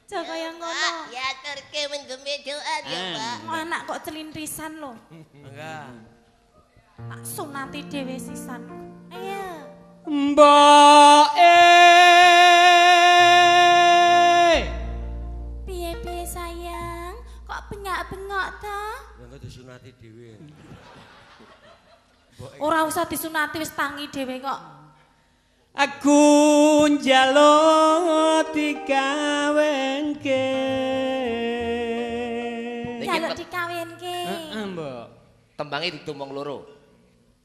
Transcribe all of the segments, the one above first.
Aja kaya ngono. Ya aturke mendem wedokan ya, Mbak. Anak kok celintrisan lho. Enggak. Tak sunati dhewe sisan. Ayo. Mboke. Piye-piye sayang? Kok bengak-bengok ta? Lha kok disunati dhewe. Ora usah disunati wis tangi dhewe kok. Aku njaluk dikawinke. Njaluk dikawinke. Heeh, Mbok. Tembange didum wong loro.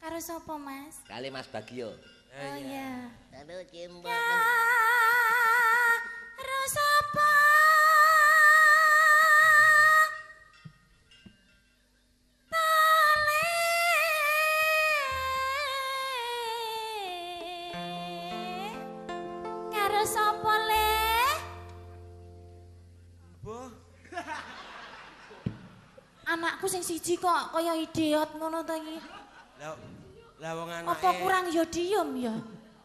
Karo sapa, Mas? Kali Mas Bagio. Oh iya. Halo, Jembo. Karo sapa? Karo sapa le? Mbah. Anakku sing siji kok kaya idiot ngono ta iki. Lah lah wong anake. Apa kurang yodium ya?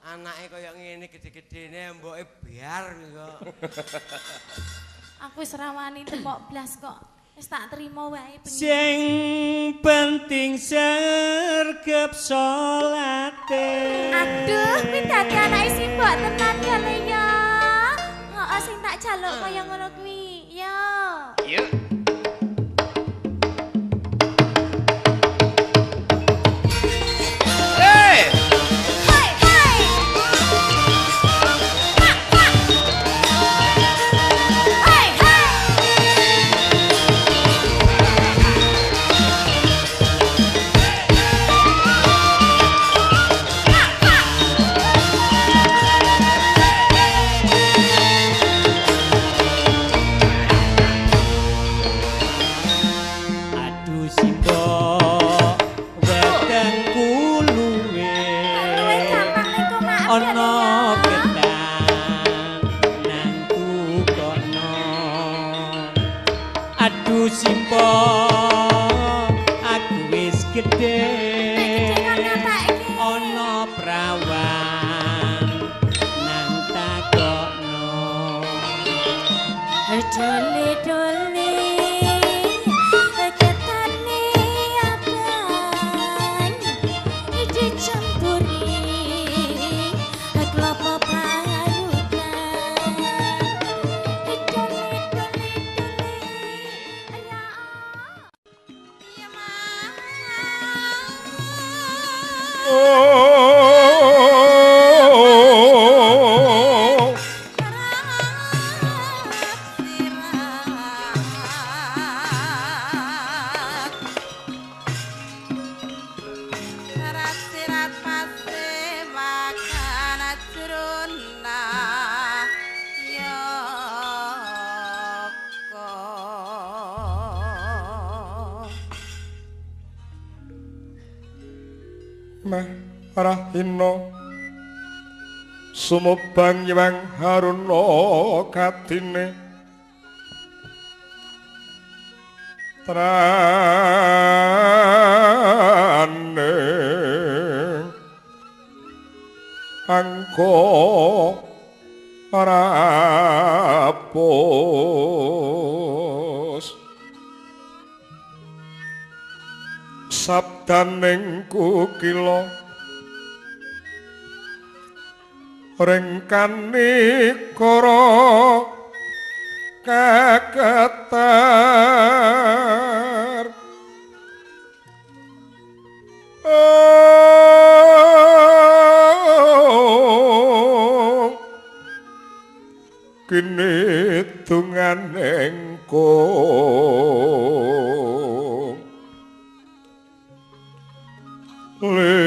Anake kaya ngene gede-gedene mboke biar kok. Aku wis ra wani tepok blas kok. Wis tak terima wae bengi. Sing penting sergep salate. Aduh, kuwi dadi anake simbok tenan ya Le ya. Heeh, sing tak jaluk kaya ngono kuwi. Ya. Yuk. Hey! Hai hai. Pak pak. Hai hai. Pak pak. Aduh simbok wetengku luwe. Luwe gampang leko maaf ya Le Ana ya. ketan nang tukono. Aduh simbok aku wis gedhe. Nek gedhe kon ngapake? Ana prawan nang takokno. Dole dole ketane abang dicampuri kelapa parutan. Dole dole dole ya. Ya Mas. Oh. Sirat pase makan ajruna yoko. Meh rahina sumubang nyewang haruna kadine trane angko rapos sabdaning kukila rengkani kara kaketar. Oh, kini dunganing kung lir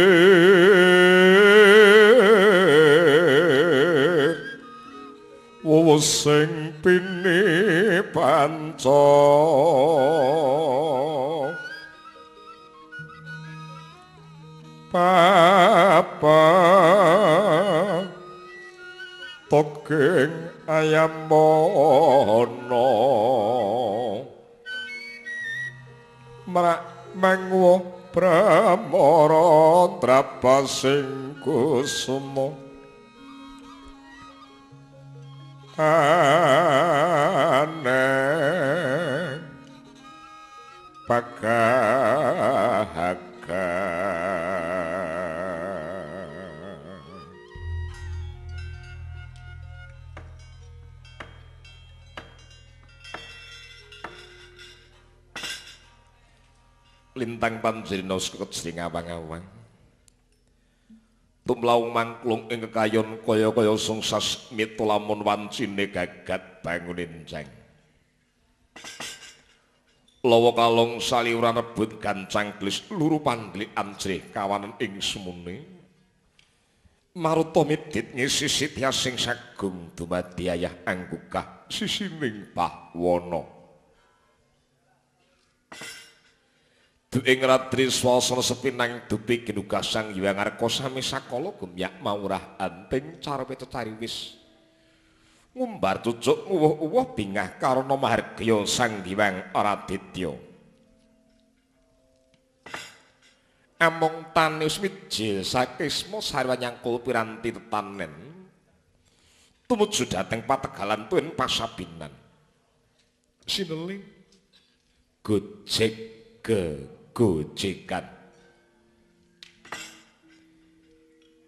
sing pini panca papa togeng ayam mono mrak mangwa pramara trapasing kusuma. Lintang panjrina kejring awang-awang. Tumlaung mangklung ing kekayon kaya-kaya sungsas mita lamun wancine gagat bangun enjang. Lawa kalong saliwuran rebut gancang glis luru pandlik anjrih kawanan ing semune. Maruta midit ngisi sitiasing sagung dumadi ayah anggukah sisining bahwana. Duing ratri swasana sepinang dupi ginugasang Hyang Arka sami sakala gumyak maurah anting carepe cecariwis. Ngumbar cucuk uwuh-uwuh bingah karana mahargya Sang Hyang Raditya. Amung tani wijil sakisma sarwa nyangkul piranti tetanen tumuju dhateng pategalan tuwin pasabinan. Sineling gojek gegojekan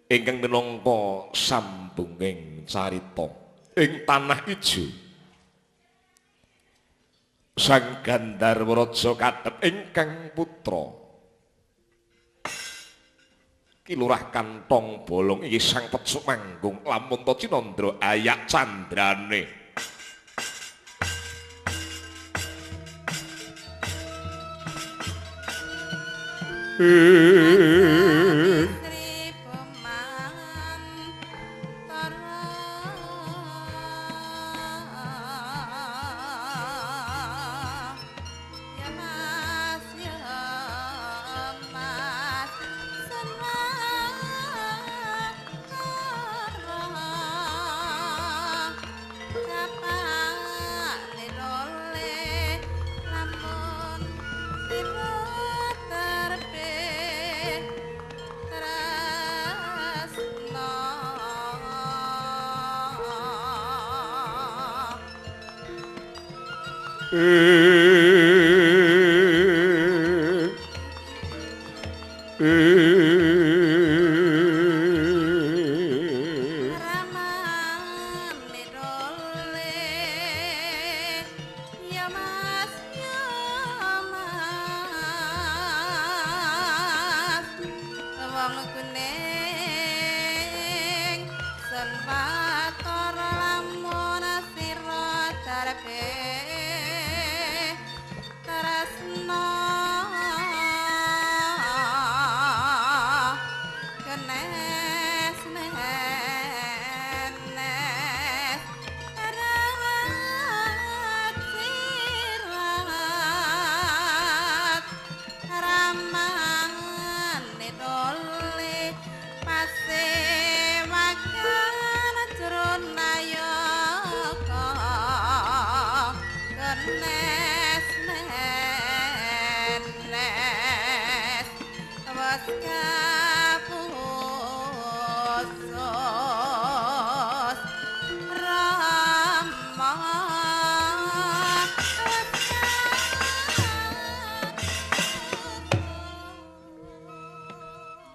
ingkang minangka sambunging carita ing tanah ijo. Sang Gandharwa Raja kadhep ingkang putra Ki Lurah Kantong Bolong iki Sang Pecuk Manggung lamun ta cinandra ayak candrane.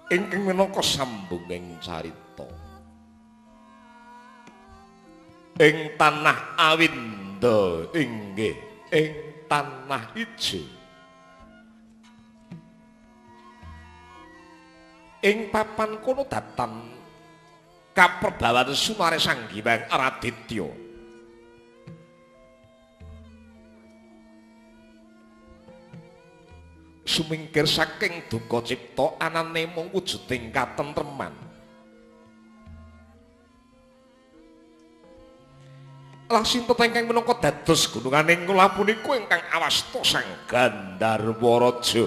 Ingkang minangka sambunging carita ing tanah Awinda inggih ing tanah ijo ing papan kono datan kaperbawan sumare Sang Hyang Raditya. Sumingkir saking duka cipta anane mung wujuding katentreman. Lah sinten ingkang minangka dados gununganing kula punika ingkang awasta Sang Gandharwa Raja.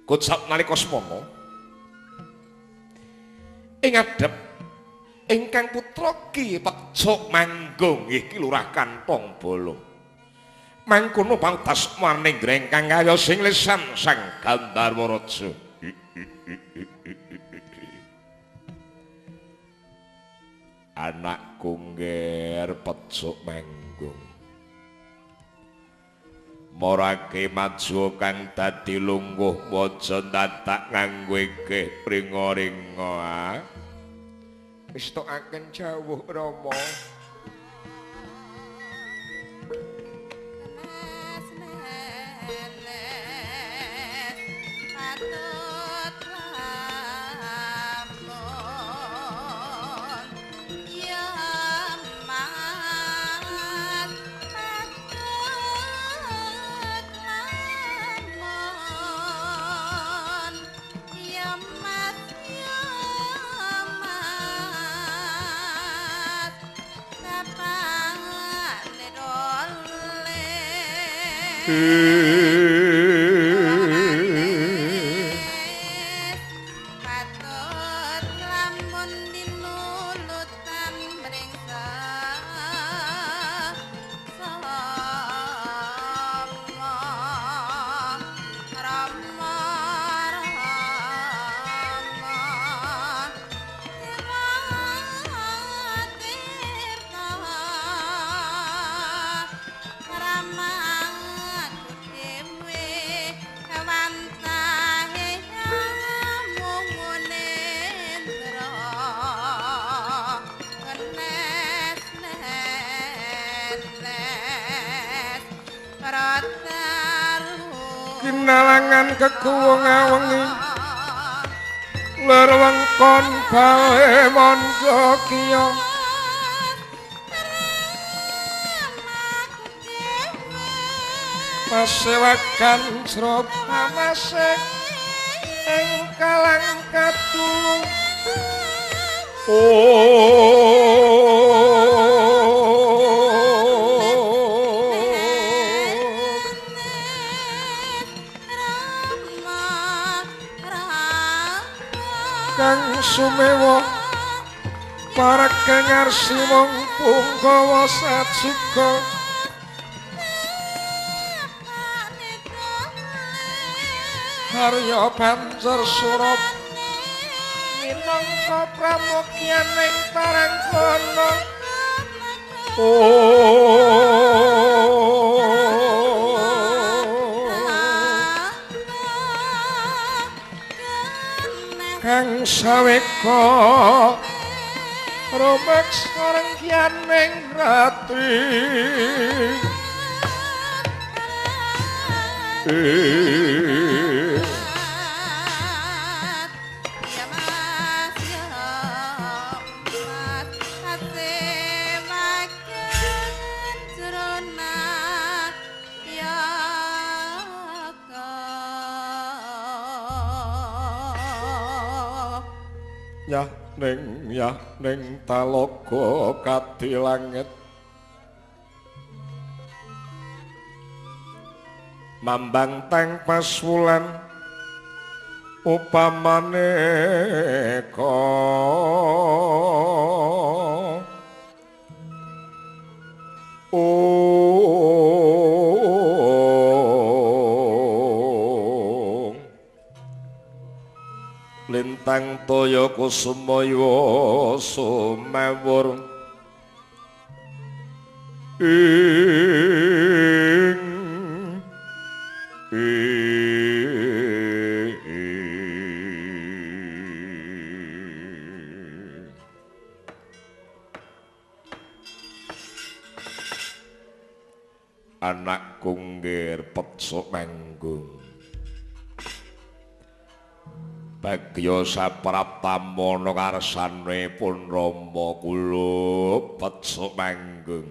Kocap nalika semana ing ngadhep ingkang putra Ki Pecuk Manggung nggih Ki Lurah Kantong Bolong. Mangkono pangtas marning ingkang kaya sing lesan Sang Gandharwa Raja. Anakku ngger Pecuk Manggung. Marake maju kang dadi lungguh waja dadak nganggo iki pringa-ringa. Wis tokaken jawuh Rama. Patut lamun dinulutan mringsa sama Rama Rama Dewa Tirta Rama aku dhewe wantahe mungunendra kenes nenes prataru Kinalangan kekuwung awengi ler wengkon bae mandha kiya pasewakan jro pamase ing kalang katulung. Kang sumewa para kengarsi wong pungkawa sajuga Harya banjur surap minangka pramukyaning paranggana. Kang saweka rumeksa renggianing rati. Ya Mas ya Mas asewaken jrona ya Ya ning talaga kadi langit mambang teng paswulan upamane ka lintang toya kusumaya sumewur ing anak kunggir pecuk manggung bagya sapraptamana karsane pun Rama kula pecuk manggung.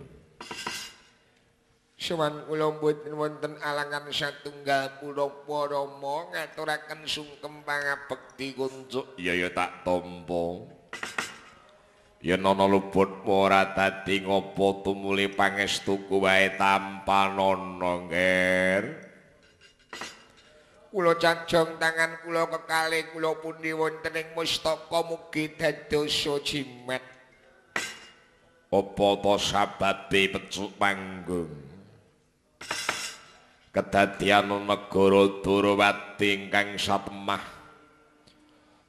Sowan kula mboten wonten alangan satunggal punapa Rama ngaturaken sungkem pangabekti kunjuk. Ya ya tak tampa. Yen ana luput ora dadi ngopo tumuli pangestuku wae tampanana ngger. Kula cajong tangan kula kekalih kula pundi wonten ing mustaka mugi dadosa jimat. Apa ta sababe pecuk panggung? Kedadian negara Durawati ingkang satemah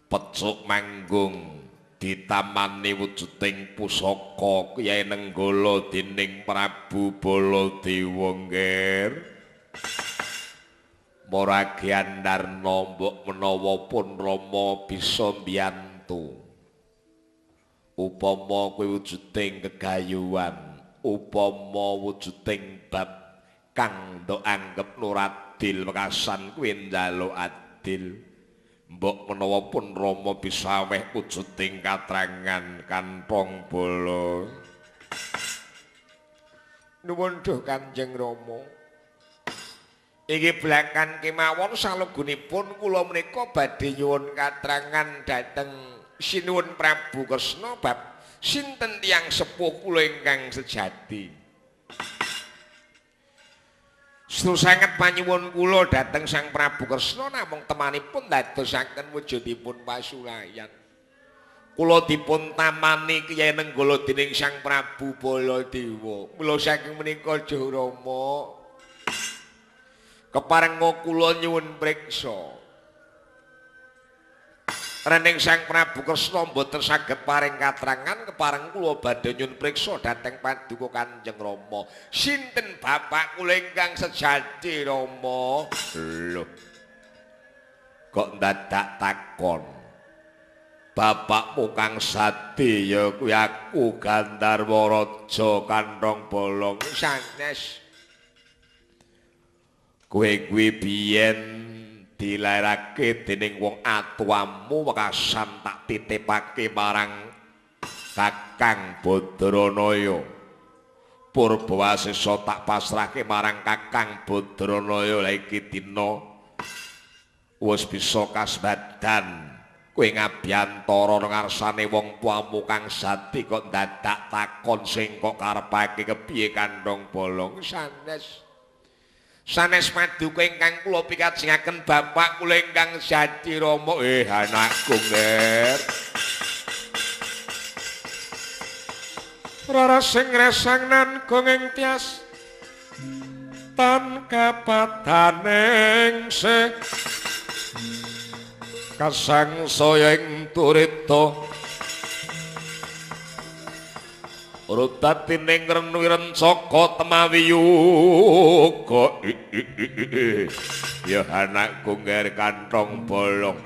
pecuk manggung ditamani wujuding pusaka Kyai Nenggala dening Prabu Baladewa ngger. Maragyandarna mbok menawa pun Rama bisa mbiyantu. Upama kuwi wujuding gegayuhan, upama wujuding bab kang ndok anggep nuradil wekasan kuwi njaluk adil. Mbok menawa pun Rama bisa weh wujuding katrangan kanthong bala. Nuwun duh Kanjeng Rama. Iki blakan kemawon salugunipun kula menika badhe nyuwun katrangan dhateng Sinuwun Prabu Kresna bab sinten tiyang sepuh kula ingkang sejati. Setu sanget panyuwun kula dhateng Sang Prabu Kresna namung temanipun dadosaken wujudipun pasulayan. Kula dipun tamani Kyai Nenggala dening Sang Prabu Baladewa. Mula saking menika Duh Rama keparenga kula nyuwun priksa. Rening Sang Prabu Kresna mboten saged paring katrangan, kepareng kula badhe nyuwun priksa dhateng paduka Kanjeng Rama. Sinten bapak kula ingkang sejati Rama? Lho. Kok ndadak takon? Bapakmu kang sati ya kuwi aku Gandharwa Raja Kanthong Bolong sanes. Kowe kuwi biyen dilairake dening wong atuamu wekasan tak titipake marang Kakang Badranaya. Purbawasesa tak pasrahke marang Kakang Badranaya. Lah iki dina wis bisa kasbadan kowe ngabiyantara ngarsane wong tuamu kang sati kok dadak takon sing kok karepake kepiye Kanthong Bolong sanes. Sanes paduka ingkang kula pikajengaken bapak kula ingkang sejati Rama. Anakku Nger. Rara sing resang nan gongeng tias tan kapadaning se kasangsaya ing turita rutatining renu rencaka temawi yuga. Ya anakku Nger Kanthong Bolong,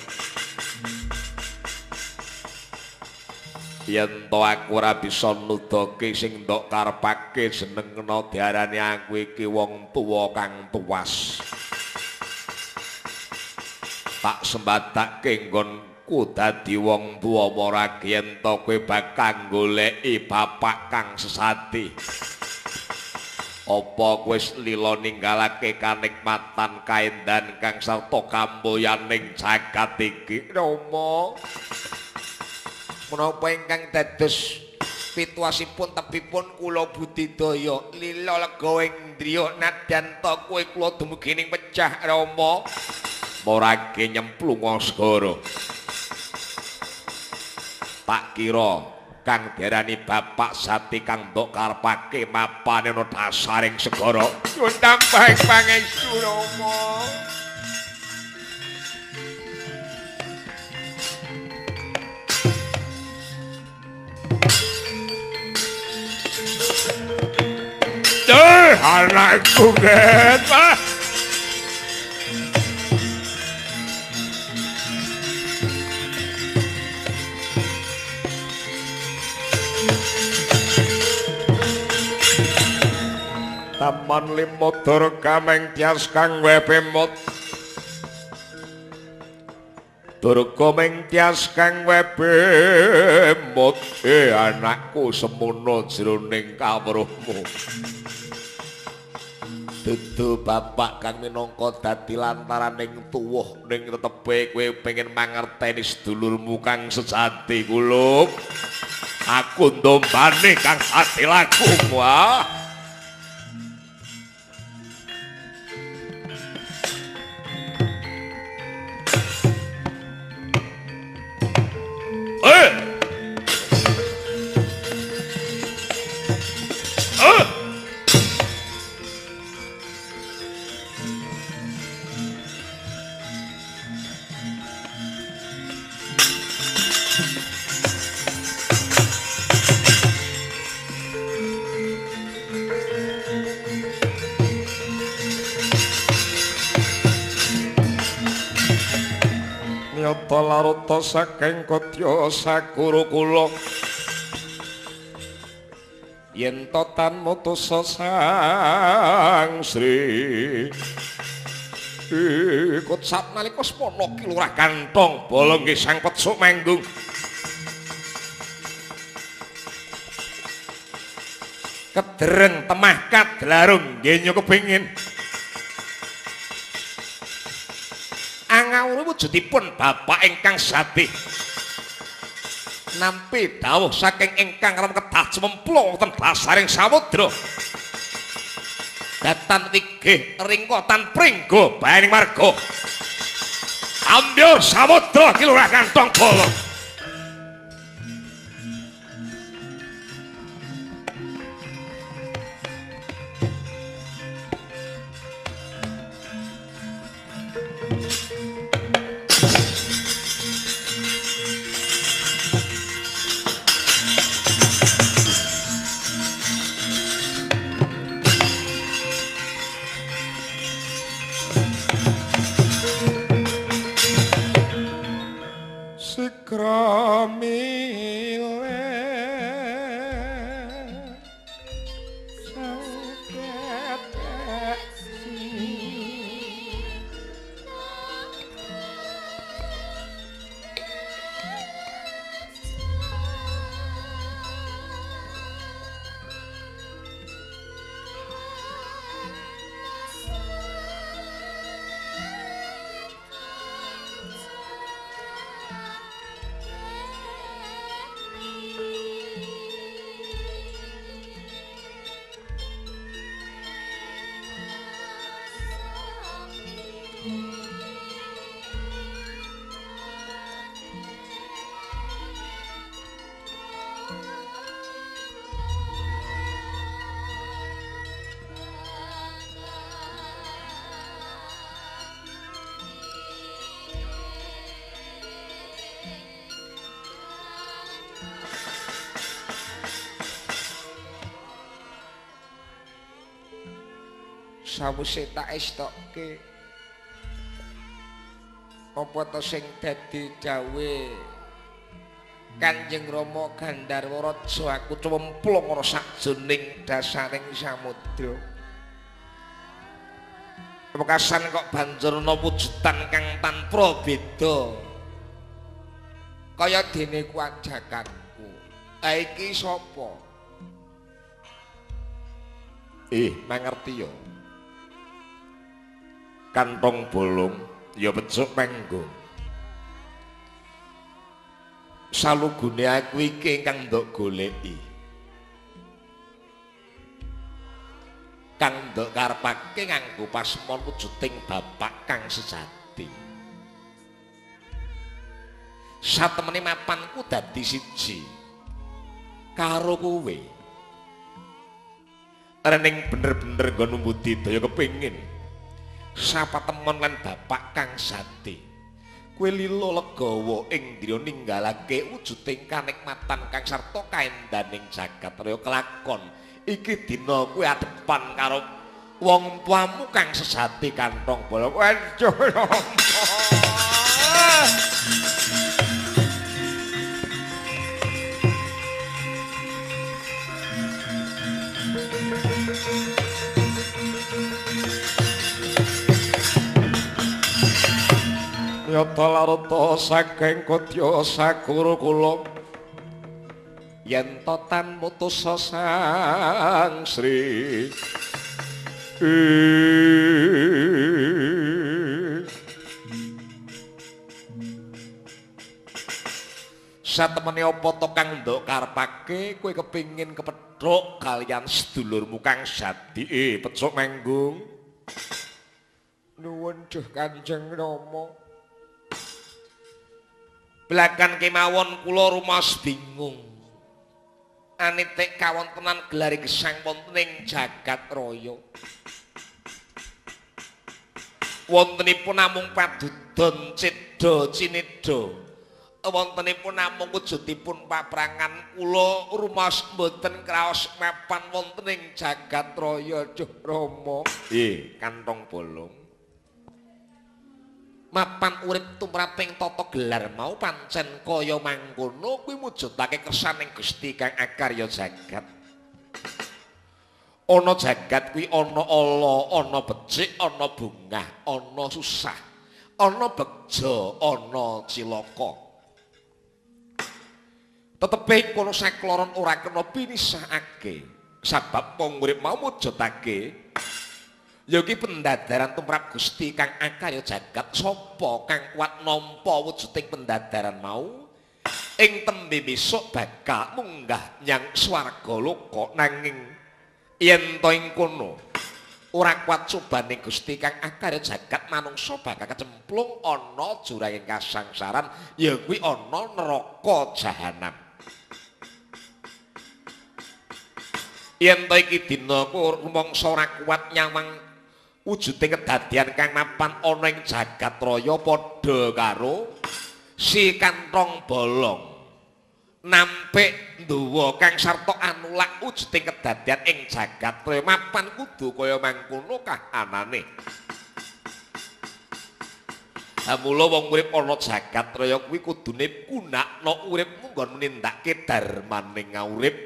yen to aku ora bisa nudoke sing ndok karepake jenengna diarani aku iki wong tuwa kang tuwas. Tak sembatake nggonku dadi wong tuwa ora yen to kowe bakal goleki bapak kang sesati. Apa kowe wis lila ninggalake kanikmatan kaendan kang sarta kamulyaning jagat iki Rama? Menapa ingkang dados pituasipun tebipun kula budidaya lila lega ing ndriya nadyan ta kowe kula dumugi ning pecah Rama. Morake nyemplung segara. Tak kira kang diarani bapak sati kang mbok karepake mapane ana dasaring segara. Nyuwun tambahing pangestu Rama. Anakku Nger. Taman limo durga meng tias kang wepemot. Durga meng tias kang wepemot. Anakku semono jroning kawruhmu. Dudu bapak kang minangka dadi lantaraning tuwuh ning tetepe kowe pengen mangerteni sedulurmu kang sejati kulup. Aku ndombane kang sati lakumu. Ah. Laruta saking kodya saguru kula yen to tan mutusa Sang Sri Kocap nalika semana Ki Lurah Kanthong Bolong nggih Sang Petsuk Manggung. Kedereng temah kadlarung nggih kepengin angawur wujudipun bapak ingkang sati nampi dawuh saking ingkang rem kedah cemplung wonten dasaring samudra. Datan wigih ringka tan pringgo baening marga. Ambyur samudra kilurah kantong bolong. Sawise tak estokke apa to sing dadi dawe Kanjeng Rama Gandharwa Raja aku cemplung ana sajroning dasaring samudra. Wekasan kok banjur ana wujudan kang tanpa beda. Kaya dene ku ajakanku. Ha iki sapa? Mangerti ya. Kantong bolong ya becuk manggung. Salugune aku iki ingkang ndok goleki. Kang ndok karepake nganggo pasmon wujuding bapak kang sejati. Satemene mapanku dadi siji karo kowe. Rening bener-bener nggon mbudidaya kepengin sapa temon lan bapak kang sati. Kowe lila legawa ing driya ninggalake wujuding kanikmatan kang sarta kaendaning jagat raya kelakon. Iki dina kowe adepan karo wong tuamu kang sejati kantong bolong. Waduh. Yata larata saking kodya sagara kula yen to tan mutus Sang Sri. Satemene apa to kang ndok karepake kowe kepingin kepethuk kaliyan sedulurmu kang sadi. Pecuk manggung. Nuwun duh Kanjeng Rama. Belakan kemawon kula rumaos bingung. Anitik kawontenan gelare gesang wonten ing jagat raya. Wontenipun namung padudon cedha cinedha. Wontenipun namung wujudipun paprangan kula rumaos mboten kraos mapan wonten ing jagat raya duh Rama. Kantong bolong. Mapan urip tumraping tata gelar mau pancen kaya mangkono kuwi mujudake kersaning Gusti kang akarya jagat. Ana jagat kuwi ana ala, ana becik, ana bungah, ana susah, ana begja, ana cilaka. Tetepe kono sakloron ora kena pinisahake sabab wong urip mau mujudake ya iki pendadaran tumrap Gusti kang akarya jagat. Sapa kang kuat nampa wujuding pendadaran mau ing tembe besok bakal munggah nyang swarga loka. Nanging yen to ing kono Ora kuat cobane Gusti kang akarya jagat manungsa bakal kecemplung ana juranging kasangsaran ya kuwi ana neraka jahanam. Yen to iki dina ku rumangsa ora kuat nyawang wujuding kedadian kang mapan ana ing jagat raya padha karo si kanthong bolong nampik nduwa kang sarta anulak wujuding kedadian ing jagat raya mapan kudu kaya mangkono kahanane. Ha mula wong urip ana jagat raya kuwi kudune gunakno uripmu nggon nindakake darmaning urip.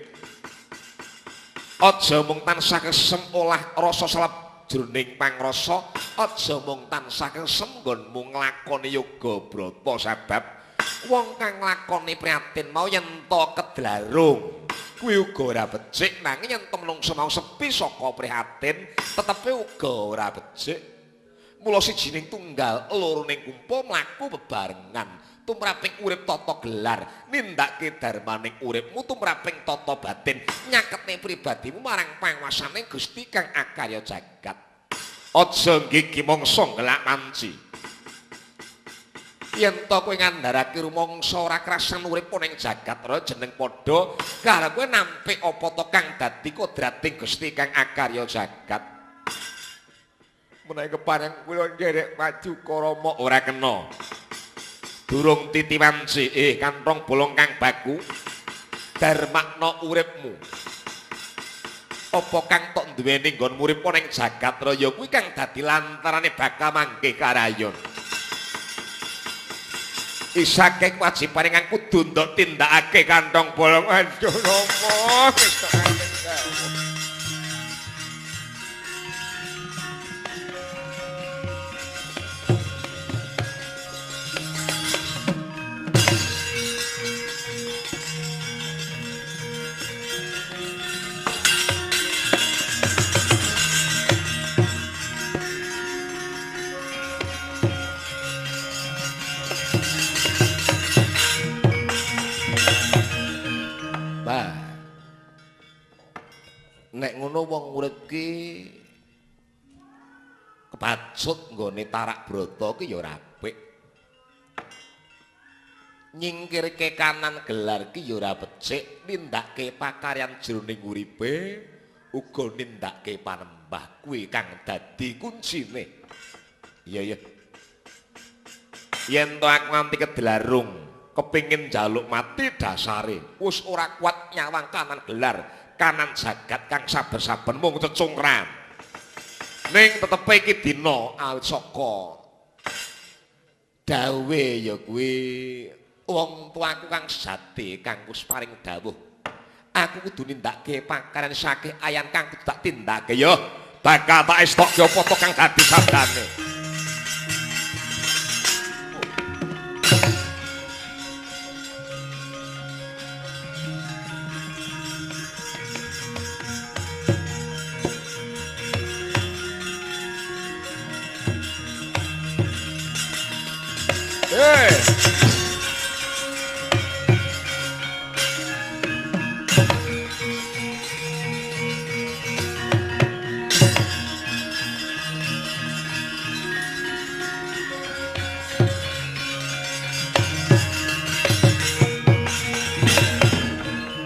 Aja mung tansah kesem olah rasa seleb jroning pangrasa, aja mung tansah kesem nggonmu nglakoni yoga brata sebab wong kang nglakoni prihatin mau yen to kedlarung kuwi uga ora becik, nanging yen to menungsa mau sepi saka prihatin tetepe uga ora becik. Mula sijining tunggal loroning kumpul mlaku bebarengan tumraping urip tata gelar nindakake darmaning uripmu tumraping tata batin nyaketne pribadimu marang panguasane Gusti kang akarya jagat. Aja nggigi mangsa ngelak manci. Yen to kowe ngandharake rumangsa ora krasan urip ning jagat raya jeneng padha karo kowe nampik apa to kang dadi kodrating Gusti kang akarya jagat. Menawi kepareng kula nderek paduka Rama ora kena. Durung titi wanci kanthong bolong kang baku darmakna uripmu. Apa kang tok duweni nggon urip ning jagat raya kuwi kang dadi lantarane bakal manggih karayon. Isake kewajibane kang kudu ndok tindakake kanthong bolong. Aduh Rama wis tok kangen. Nek ngono wong urip ki kebacut nggone tarak brata ki ya ora apik. Nyingkirke kanan gelar ki ya ora becik, nindakake pakaryan jroning uripe uga nindakake panembah kuwi kang dadi kuncine. Iya iya. Yen to aku nganti kedlarung kepingin njaluk mati dasare wis ora kuat nyawang kanan gelar kanan jagat kang saben-saben mung cecungran. Ning tetepe iki dina awit saka dawe ya kuwi wong tuaku kang sejati kang wis paring dawuh. Aku kudu nindakake pakaran sakeh ayan kang kudu tak tindakake ya. Bakal tak estokke apa to kang dadi sabdane. Hey.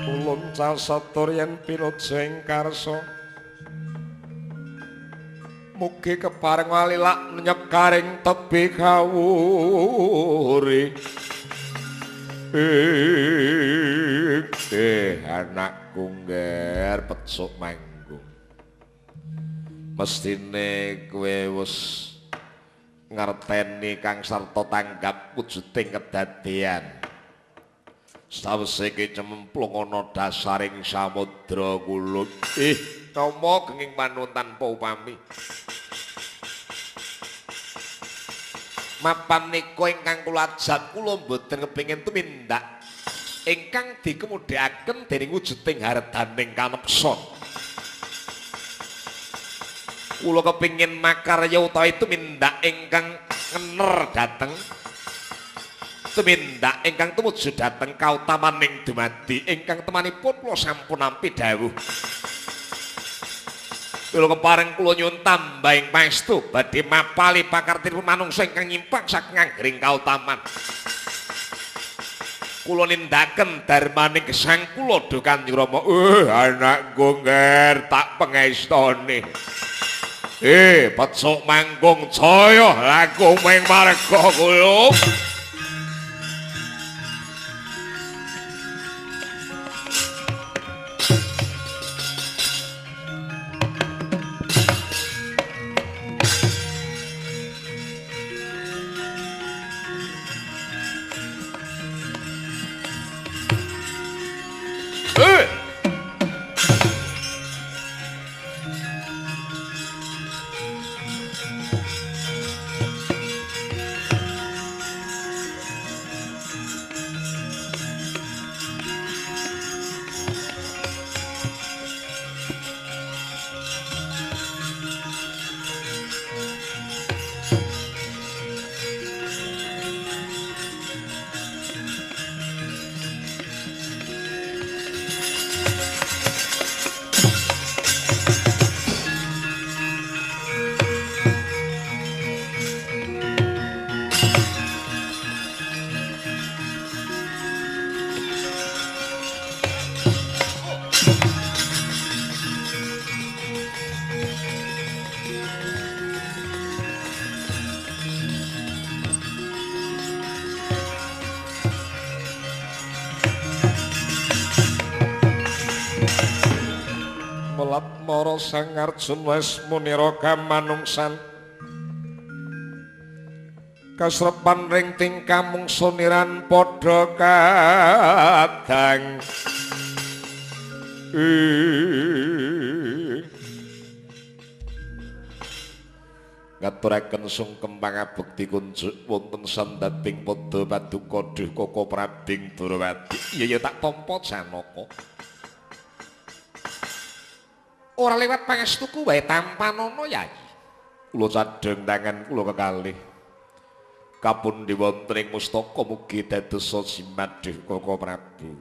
Ulun casatur yen pinuja ing karsa mugi kepareng walilak nyekaring tebi kawuri. Anakku ngger pecuk manggung. Mestine kowe wis ngerteni kang sarta tanggap wujuding kedadean. Sawise ki cemplung ana dasaring samudra kulut. Rama genging panuwun tanpa upami. Mapan nika ingkang kula ajak kula mboten kepengin tumindak ingkang dikemudhekaken dening wujuding hardaning kanepson. Kula kepengin makarya utawi tumindak ingkang ngener dhateng tumindak ingkang tumuju dhateng kautamaning dumadi ingkang temanipun kula sampun nampi dawuh. Kula kepareng kula nyuwun tambahing pangestu badhe mapali pakartinipun manungsa ingkang nyimpang saking anggring kautaman. Kula nindakaken darmaning gesang kula duh Kanjeng Rama. Anakku nger tak pengestone. Pecuk manggung jaya laku ming marga kula. Mara Sang Arjuna wis munira kamanungsan kasrepan ring tingkah mungsu niran padha kadang. Ngaturaken sungkem pangabekti kunjuk wonten sandhating padha paduka duh Koko Prabing Durawati. Iya ya tak tampa Janaka. Ora lewat pangestuku wae tampanana Yai. Kula cadheng tangan kula kekalih. Kapundi wonten ing mustaka mugi dadosa jimat duh Koko Prabu.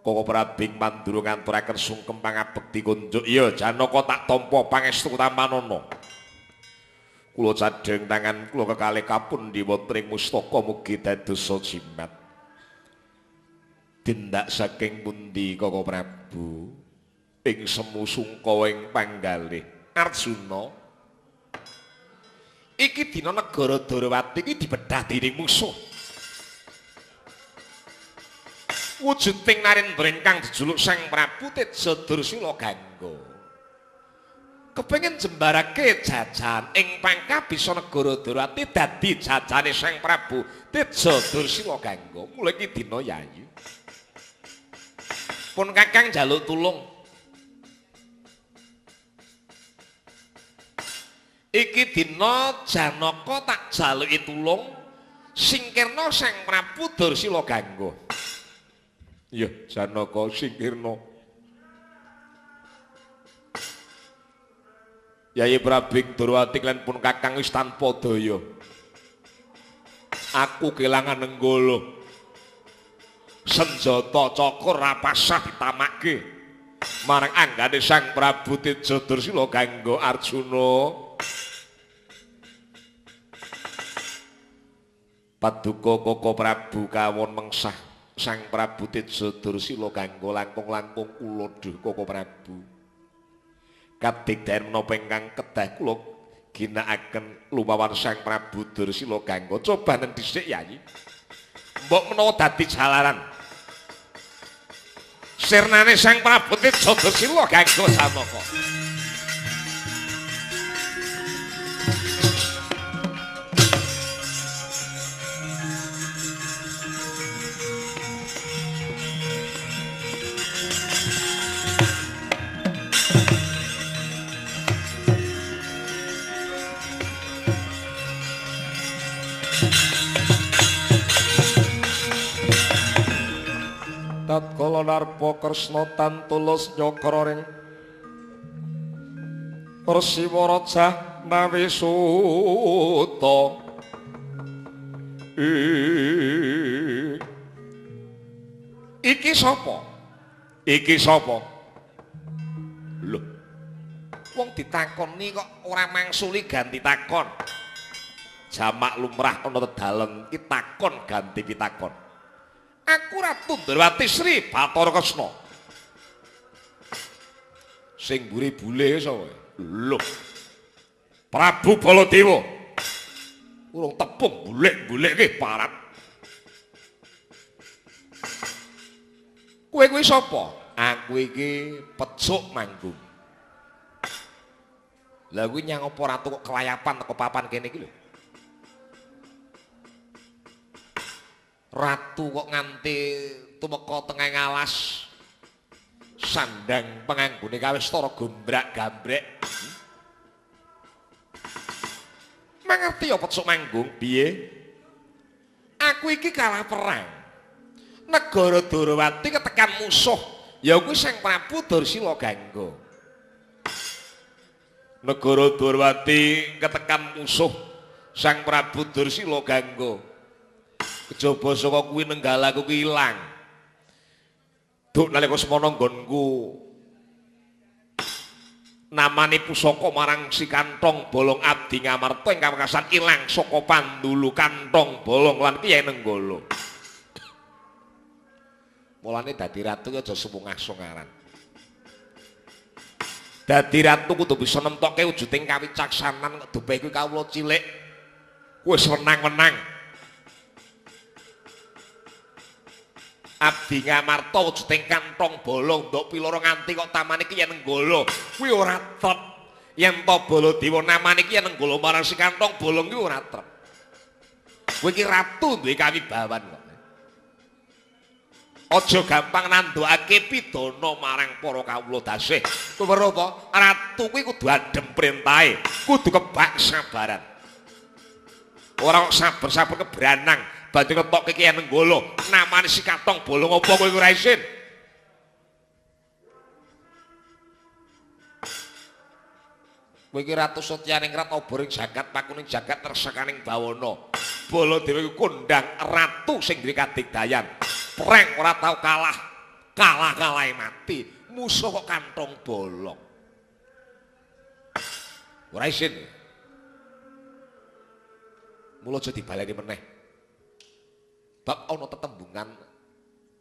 Koko Prabing Mandura nganturaken sungkem pangabekti kunjuk. Iya Janaka tak tampa pangestuku tampanana. Kula cadheng tangan kula kekalih kapundi wonten ing mustaka mugi dadosa jimat. Tindak saking pundi Koko Prabu? Ing semu sungkawa ing panggalih Arjuna. Iki dina negara Darawati iki dibedhah dening musuh. Wujuding narendra ingkang jejuluk Sang Prabu Teja Dursila Gangga. Kepengin jembarake jajahan ing pangkabisa negara Darawati dadi jajahane Sang Prabu Teja Dursila Gangga. Mula iki dina Yayi. Pun Kakang njaluk tulung. Iki dina Janaka tak jaluki tulung singkirna Sang Prabu Dursila Gangga. Iya, Janaka singkirna. Yayi Prabing Durawati lan pun Kakang wis tanpa daya. Aku kelangan nenggala. Senjata cakra rapasah ditamakke marang anggane Sang Prabu Teja Dursila Gangga Arjuna. Paduka Koko Prabu kawon mengsah Sang Prabu Teja Dursila Gangga langkung-langkung kula duh Koko Prabu. Kadigdayan menapa ingkang kedah kula ginakaken lumawan Sang Prabu Dursila Gangga. Cobanen dhisik Yayi. Mbok menawa dadi jalaran. Sirnane Sang Prabu Teja Dursila Gangga Janaka. Tatkala narpa Kresna tantulus nyakra ring Resi Waraja nawi suta. Iki sapa? Iki sapa? Lho. Wong ditakoni kok ora mangsuli ganti takon. Jamak lumrah ana dedalen iki takon ganti pitakon. Aku Ratu Ndrawati Sri Bathara Kresna. Sing mburi bule sapa? Lho. Prabu Baladewa. Urung tepung bulik-bulikke parat. Kowe kuwi sapa? Aku iki Pecuk Manggung. Lah kuwi nyang apa ratu kok kelayapan teko papan kene iki lho. Ratu kok nganti tumeka tengah alas. Sandang penganggone kawistara gombrak-gambrek. Mangerti ya Pecuk Manggung piye? Aku iki kalah perang. Negara Dwarawati ketekan musuh, ya kuwi Sang Prabu Dursila Gangga. Negara Dwarawati ketekan musuh Sang Prabu Dursila Gangga. Kejaba saka kuwi nenggalaku kuwi ilang. Duk nalika semana nggonku namane pusaka marang si Kantong Bolong abdi Ngamarta ingkang wekasan ilang saka pandulu Kantong Bolong lan Kyai Nenggala. Mulane dadi ratu ki aja sumungah-sungaran. Dadi ratu kudu bisa nemtokke wujuding kawicaksanan kok dupe kuwi kawula cilik. Wis wenang-wenang. Abdi Ngamarta wujuding Kantong Bolong ndok piloro nganti kok tamane Kyai Nenggala. Kuwi ora trep. Yen to Baladewa namane Kyai Nenggala marang si Kantong Bolong kuwi ora trep. Kowe iki ratu duwe kawibawan kok. Aja gampang nandukake pidana marang para kawula dasih. Kowe weruh to, ratu kuwi kudu adhem perintahe, kudu kebak sabaran. Ora kok sabar-sabar kebranang, banjur ngetokke Kyai Nenggala, namane si Kantong Bolong apa kowe ora isin? Kowe iki ratu setyaning rat obor ing jagat pakuning jagat resekaning bawana. Baladewa iku kondang ratu sing duwe kadigdayan. Perang ora tau kalah, kalah-kalahe mati, musuh kok Kantong Bolong. Ora isin. Mula aja dibaleni meneh. Bab ana tetembungan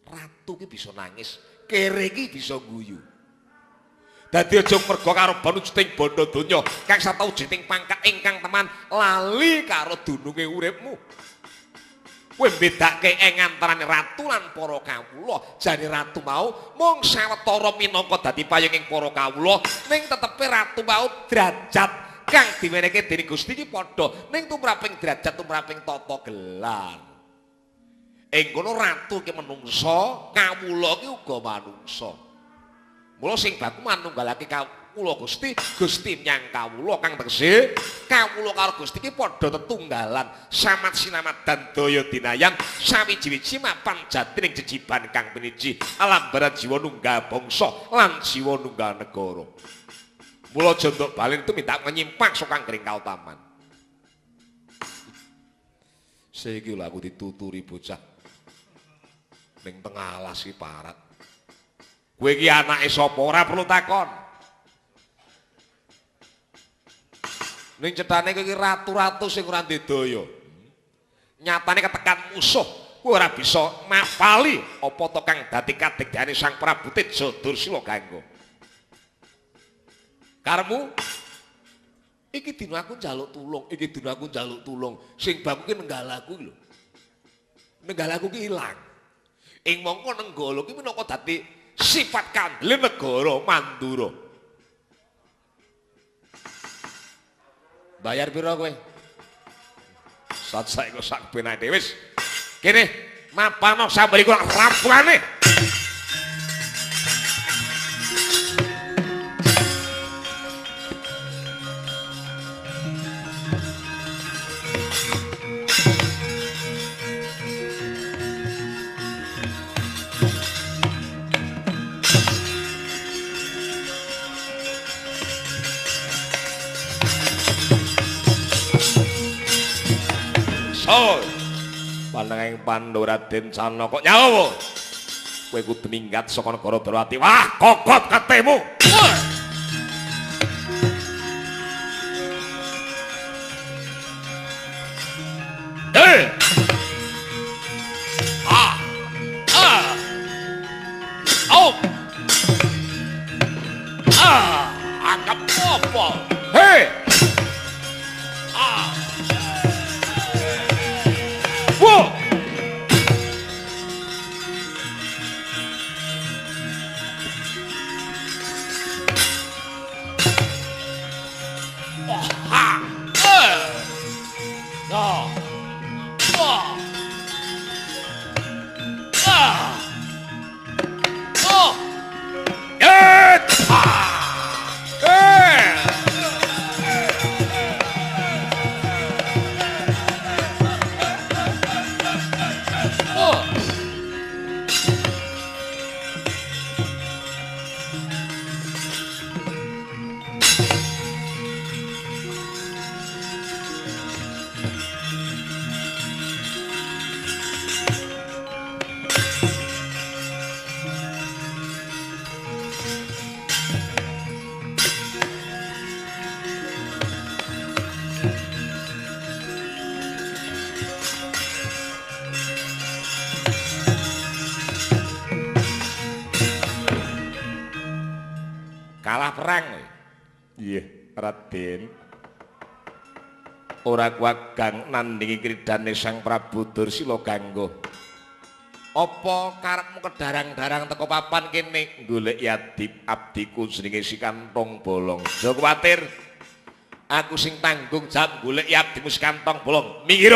ratu ki bisa nangis, kere ki bisa guyu. Dadi aja merga karoban wujuding bandha donya kang satawujuding pangkat ingkang teman lali karo dununge uripmu. Kowe mbedake ing antarane ratu lan para kawula. Jane ratu mau mung sawetara minangka dadi payung ing para kawula, ning tetepe ratu mau derajat kang diwenehke dening Gusti iki padha ning tumraping derajat tumraping tata gelar. Ing kono ratu ki menungsa, kawula ki uga manungsa. Mula sing baku manunggalake kawula Gusti, Gusti menyang kawula kang tegese kawula karo Gusti ki padha tetunggalan, samat sinamadan daya dinayan, sawiji-wiji mapan jatining jejiban kang piniji, alambaran jiwa nunggal bangsa lan jiwa nunggal negara. Mula aja nduk balen itu minta menyimpang saka anggring kautaman. Saiki lho aku dituturi bocah ning tengah alas iki parat. Kowe iki anake sapa ora perlu takon. Ning cethane kowe iki ratu-ratu sing ora ndek daya. Nyatane ketekan musuh, kowe ora bisa mapali apa to kang dadi kadigdayane Sang Prabu Teja Dursila Gangga. Karepmu iki dina aku njaluk tulung, iki dina aku njaluk tulung. Sing baku ki nenggalaku iki lho. Nenggalaku ki ilang. Ing mongko Nenggala ki minangka dadi sifat kandele negara Mandura. Bayar pira kowe? Sat saiki sak benake wis. Kene mapano sambari kurang rampungane. Panenging Pandhawa Raden Janaka nyawa. Kowe kudu minggat saka negara Dwarawati. Wah, kokot ketemu. Oh. Ah, anggap apa? Hei. Ah. Wo. Oh, ha. Eh. No. Wah. Ah. Oh. Eh. Ah. Eh. Oh. Kalah perang kowe. Nggih, Raden. Ora kuwagang nandingi kridane Sang Prabu Dursila Gangga. Apa karepmu kedarang-darang teko papan kene golek yadib abdiku jenenge si Kantong Bolong. Aja kuwatir. Aku sing tanggung jawab golek abdimu si Kantong Bolong. Minggir.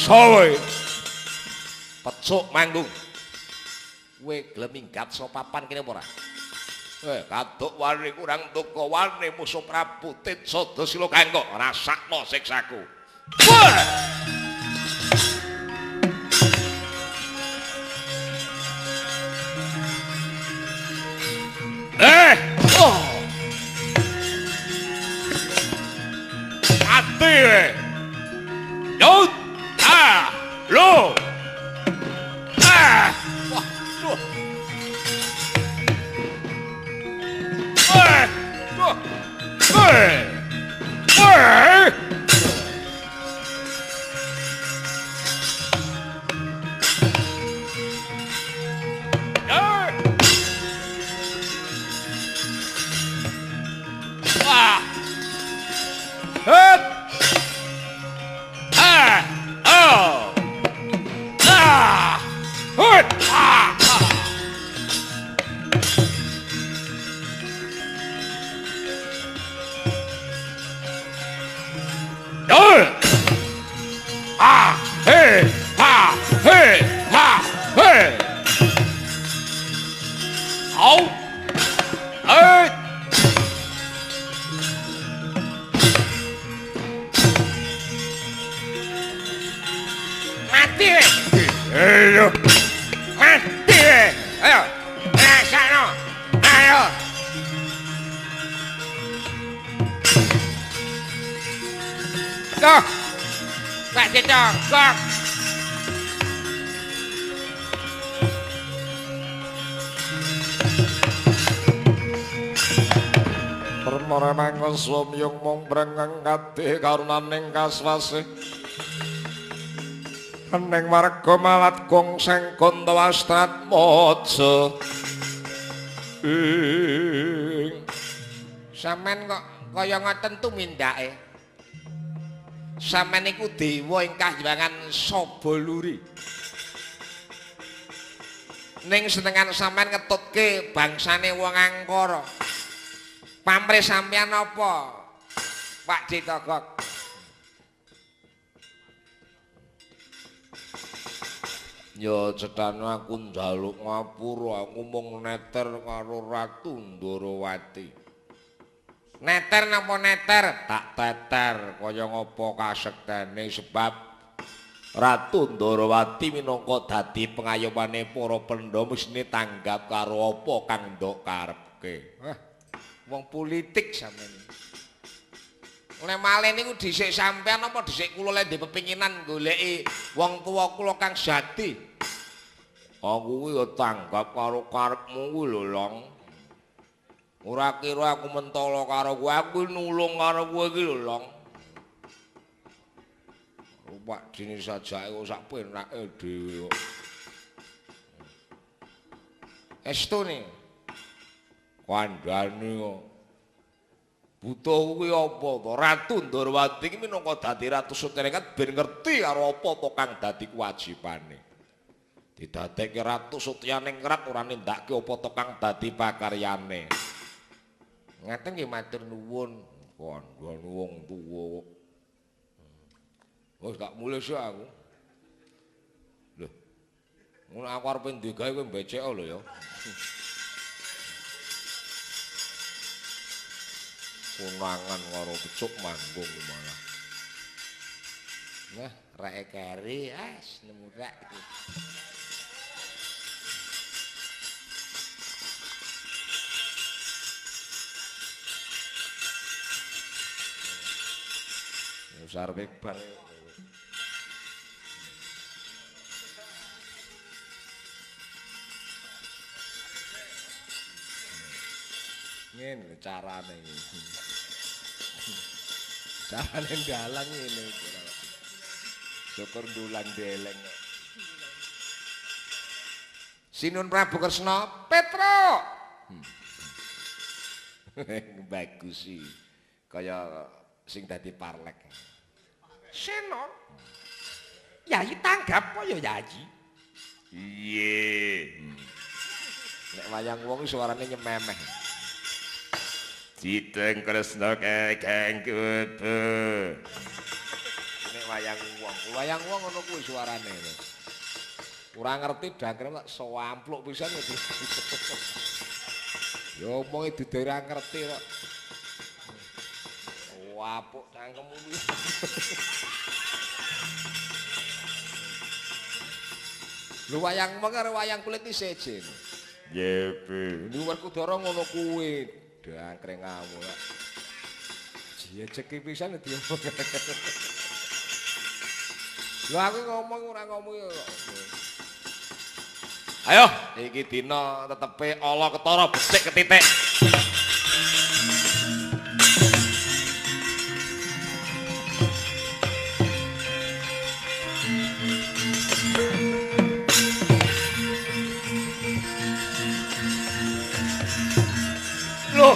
Sowe. Pecuk manggung. Kowe gelem minggat saka papan kene apa ora? Kaduk wani kurang tuka wani musuh Prabu Teja Dasila Gangga. Rasakno siksaku. Wah! Oh. Mati kowe. Yo. Ah, lo. Ah, wah, duh. Eh, duh. Eh. Eh. Eh. Wah. Het. Ah. Oh. Ah. Hut. Ah. Ah. Ah. Hey. Ha. Hey. Ha. Hey. Au. Hey. Mati kowe. Ayo. Mati kowe. Ayo. Rasakno. Ayo. Tuh. Pak Ditogok. Permara mangsa yung mung brengeng kadhe karunaning kaswasih. Eneng warga malat gongseng Gontowastratmaja. Ing sampean kok kaya ngoten tumindake. Sampean niku dewa ing kahyangan Sabaluri. Ning senengan sampean ngetutke bangsane wong Angkara. Pamrih sampean apa, Pak Ditogok? Ya cetane aku njaluk ngapura, aku mung neter karo Ratu Ndorowati. Neter napa neter? Tak teter kaya ngapa kasektene sebab Ratu Ndorowati minangka dadi pengayomane para Pandhawa mesthine tanggap karo apa kang ndok karepke. Wah, wong politik sampeyan. Nek malih niku dhisik sampean apa dhisik kula lek ndek pepinginan goleki wong tuwa kula kang jati. Aku kuwi ya tanggap karo karepmu kuwi lho, Long. Ora kira aku mentolo karo kowe, aku nulung karo kowe iki lho, Long. Pak dene sajake kok sak penake dhewe kok. Estu ne. Kandhane kok. Butuh kuwi apa to? Ratu Ndorowati iki minangka dadi ratu Sutyaningat ben ngerti karo apa to kang dadi kewajibane. Didadekke Ratu Sutyaningrat ora nindakake apa to kang dadi pakaryane. Ngaten nggih matur nuwun. Kandhane wong tuwa kok. Wis gak mulih sik aku. Lho. Ngono aku arep ndigawe kowe mbecek lho ya. Konangan karo pecuk manggung malah. Nah, reke keri, as nemu rek. Wis arepe bar. Ngene carane iki. Carane ndalang ngene iki. Syukur ndulang deleng. Sinun Prabu Kresna Petro. Bagus sih. Kaya sing dadi parlek. Seno. Yayi tanggap apa ya Yayi? Iya. Nek wayang wong suarane nyememeh. Jiteng Kresna kakang kubu. Nek wayang wong ngono kuwi suarane. Ora ngerti dangkere tak sawampluk pisan iki. Ya omonge didhe ora ngerti kok. Wapuk cangkemmu kuwi. Lho wayang wong karo wayang kulit iki sejen. Nggih, Bu. Niku Werkudara ngono kuwi. Dangkre ngamuk. Jejeki pisan diomong. Lho aku ngomong ora ngomong kok. Ayo, iki dina tetepe ala ketara becik ketitik. Loh.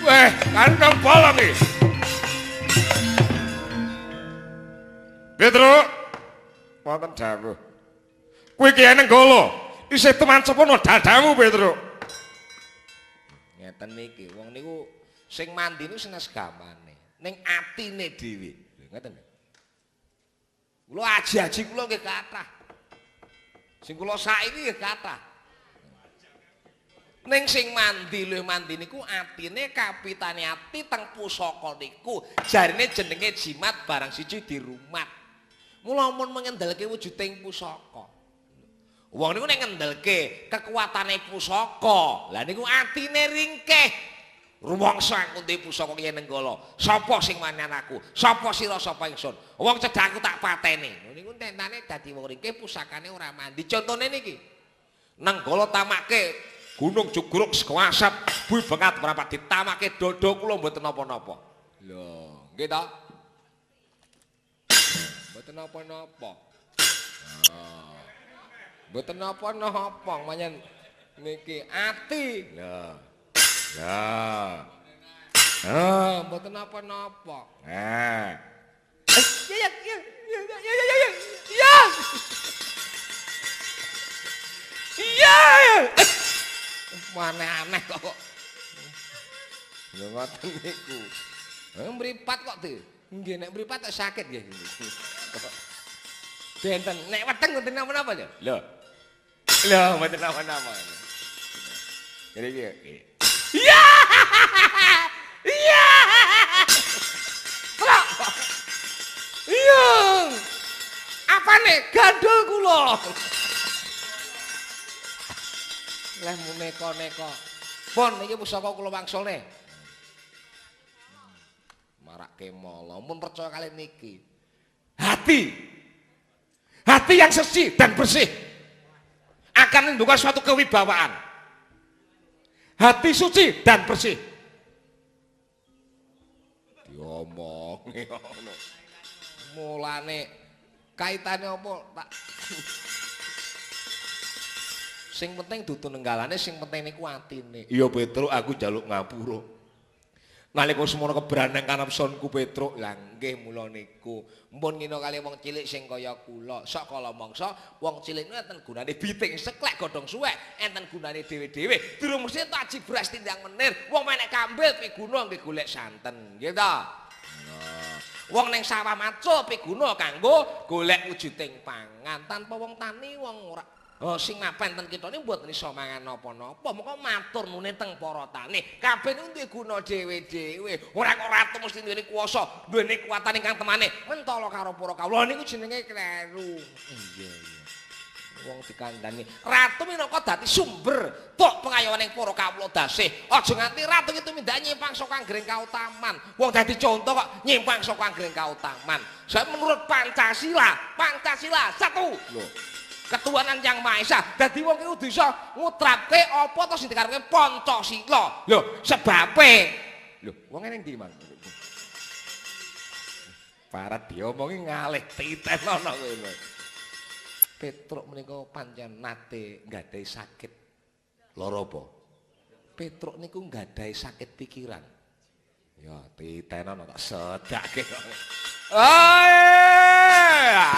Weh, kandang bolong iki. Petro, wonten dawuh. Kowe iki Nenggala, isih tumancepono dadamu, Petro. Ngeten niki, wong niku sing mandi niku senes gamane, ning atine dhewe. Ngeten lho. Kula aji-aji kula nggih kathah. Sing kula saiki nggih kathah. Ning sing mandi luwih mandi niku atine kapitane ati teng pusaka niku. Jarine jenenge jimat barang siji dirumat. Mula mun mengendelke wujuding pusaka. Wong niku nek ngendelke kekuatane pusaka, lah niku atine ringkeh. Rumangsa aku duwe pusaka Kyai Nenggala. Sapa sing wani aku? Sapa sira sapa ingsun? Wong cedhak aku tak pateni. Niku tentane dadi wong ringkeh pusakane ora mandi. Contone niki. Nenggala tamake Gunung Juguruk sego asap, bui bengat mrapat ditamake dodo kula mboten napa-napa. Lho, nggih ta? Mboten napa-napa. Mboten napa-napa manyen niki ati. Lho. Lho. Ah, mboten napa-napa. Nah. Ya ya ya ya ya ya ya. Ya. Iya. Aneh-aneh kok. Lho ngoten niku. Mripat kok, Dik. Nggih, nek mripat kok sakit nggih. Benten, nek weteng mboten napa-napa lho. Lho. Lho, mboten napa-napa. Ngene iki. Iya. Iya. Trok. Iya. Apane? Gandul kula. Leh muneka-neka. Pun iki pusaka kula wangsulne. Marak Kemala. Mun percaya kali niki. Hati. Hati yang suci dan bersih akan menimbulkan suatu kewibawaan. Hati suci dan bersih. Diomongi ngono. Mulane kaitane apa tak sing penting dudu nenggalane, sing penting niku atine. Iya Petruk, aku njaluk ngapura. Nalika semono kebraneng kanapsonku Petruk. Lah nggih mula niku. Mpun ngina kali wong cilik sing kaya kula. Sok kala mangsa wong cilik niku enten gunane biting seklek godhong suwek, enten gunane dhewe-dhewe. Durung mesti tak jibras tindang menir. Wong menek kambil piguna nggih golek santen, nggih ta? Wong ning sawah macul piguna kanggo golek wujuding pangan. Tanpa wong tani wong ora. Oh, sing mapan ten kita niku mboten iso mangan napa-napa. Moko matur nune teng para tani. Kabeh niku duwe guna dhewe-dhewe. Ora kok ratu mesti duweni kuwasa, duweni kekuatan ingkang temane mentala karo para kawula niku jenenge kleru. Iya, iya. Wong dikandani ratu minangka dadi sumber tok pengayoman ing para kawula dasih. Aja nganti ratu iki tumindak nyimpang saka anggring kautaman. Wong dadi contoh kok nyimpang saka anggring kautaman. Sebab menurut Pancasila, Pancasila satu. Lho. Ketuhanan Yang Maha Esa. Dadi wong iki kudu iso ngutrapke apa to sing dikarepke Pancasila. Lho, sebabe. Lho, wong ning ndi, Mang? Parat diomongi ngalih titen ana kowe lho. Petruk menika pancen nate nggadahi sakit. Lara apa? Petruk niku nggadahi sakit pikiran. Ya, titen ana tak sedake. Ae!